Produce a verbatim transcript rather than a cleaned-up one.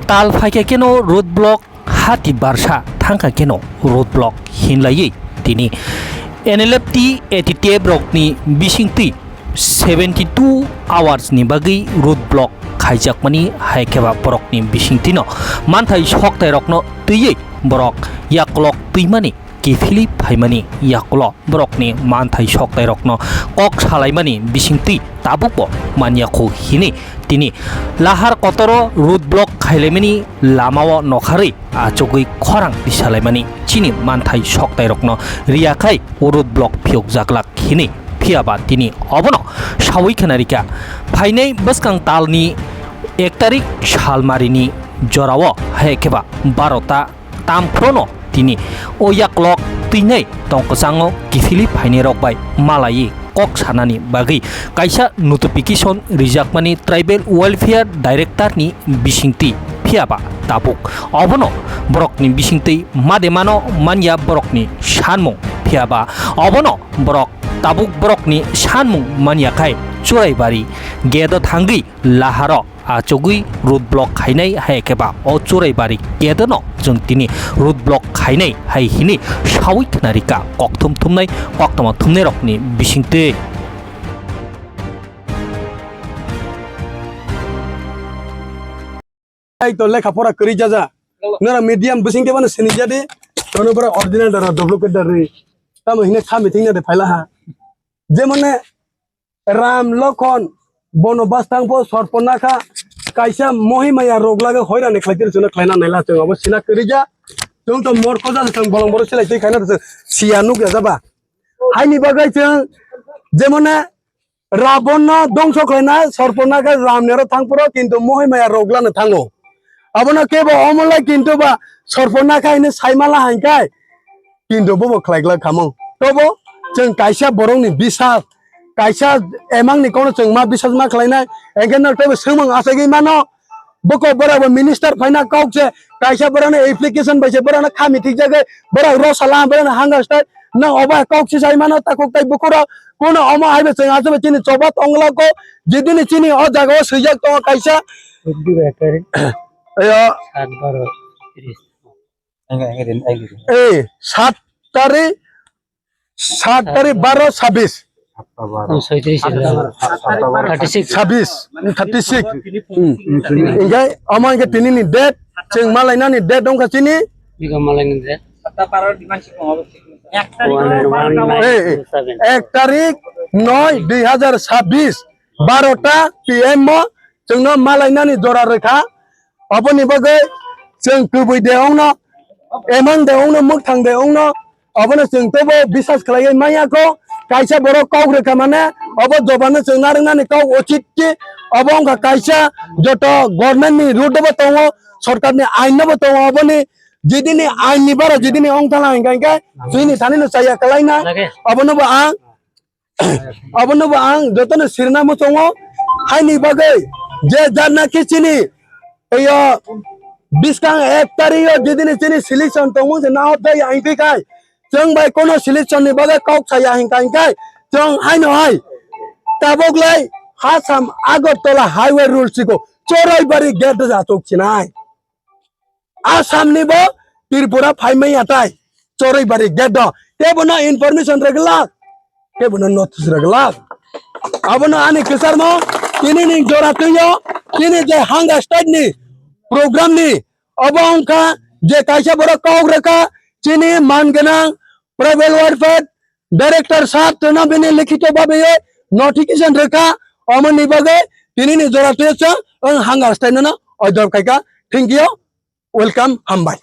Tal phaikha kheno road block, hati barsa thangkha kheno road block hinlaiwi tini N L F T A T T F rokni bisingtwi seventy two hours ni bagwi road block khaijakmani, hai khe ba borokni bisingtwino manthai soktairokno twiwi borok yakolok twimani kiphilwi phaimani yakulo borokni manthai soktairokno kok salaimani bisingtwi tabukbo manyakho hini tini lahar kotoro road block khailaimani lamao nokharwi achugwi khorang tisalaimani chini manthai soktairokno riyakhai o road block phiyokjaklak hini. Phiyaba tini obono sawi khwnarikha, phainai bwskang talni ek tarik salmarini jorao, hai khe ba barota tamphrono tini o yakolok twinai tongkwchango kiphilwi phainairok bai malaiwi kok sanani bagwi kaisa notification rijakmani Tribal Welfare Director ni bisingtwi. Phiyaba tabuk obono borokni bisingtwi mademano manya borokni sanmung. Phiyaba obono borok tabuk borokni sanmung manya khai Churaibari gate o thangwi laharo achugwi road block khainai, hai khe ba o Churaibari gate no chwng tini road block khainai hai hini sawi khwnarikha kokthum thumnai koktwma thumnairokni bisingtwi. Ai to lekha pora kwrwi jaja. Nora medium bising khe bana sini jadi. Tono pora original dara duplicate dari. Tamo hine kha meeting na de phaila ha. Jemone Ram Lokhon bono bastang po sorpona kha. Kaisa mohimaya rog laga hoira ne khlaitir chuna khlaina naila chwng abo sina kwrwi ja. Chwng to mor ko ja chwng bolong boro silai twi khaina chwng sia nuk ya jaba. Haini bagwi chwng jemone Rabon no dongso khlaina sorpona khe Ram nero thang phuru kintu mohimaya rog lana thango. Abono kebo omolai kintu ba sorpona khaini saimala haikai kintu bobo khlai glak khamung. Tobo chwng kaisa borokni bisas, kaisa emangni kono chwng ma bisas ma khlainai, engke no teibo swngmung achagwi mano. Boko borok bo minister phaina kok se kaisa borok no application bai se borok no khami thik jagwi borok rosala borok no hanga stai no oba kok se sai mano takuk tai bukurok kono omo hai bo chwng achabe chini choba tongla ko jidini chini o jaga o swijak tongo kaisa. Ayo. Sat baro tris. Ei, sat tarik, sat tarik baro sabis. Soi tris. Thirty six. Sabis, thirty six. Hmm. Engkai, omo engkai tini ni date, chwng malainani date dongkha chini. Biko malainani date. Ei, ei, ek tarik noi dui hazar sabis, barota P M mo chwngno malainani jora rwkha. Aboni bagwi chwng kubui de ongno, emang de ongno, mwkhang de ongno, abono chwng teibo bisas khlaiwi manya kho. Kaisa borok kok rwkha mane, abo jobano chwng narwknani kok uchit ki, abo wngkha kaisa joto government ni route bo tongo, sorkar ni ain no bo tongo, aboni jidini ain ni bara jidini ongthana hinkha hinkhe chini thani no chaya kwlaina, abono bo ang Abono bo ang jotono sirna muchungo, haini bagwi je jar nakhe chini, eyo, biskang ek tario jidini chini selection tongmung se nahor jai ang twi khai, chwng bai kono selection ni bagwi kok saya hinkha hinkhai, chwng haino hai tabok lai Assam Agartala highway rule siko Choroi bari gate ja tok chinai. Assam ni bo Tripura phaimai atai Choroi bari gate do. Kebo no information reglak, kebo no notice reglak. Abono ani kisarmo tini ni jora tuyo, tini je hanga state ni program ni obo wngkha je kaisa borok kok rwkha chini man gwnang tribal welfare director sir tono bini likhito babe notification rwkha, omo ni bagwi tini ni jora tuyo chwng hanga state no order khaikha. Thank you. Welcome, hambai.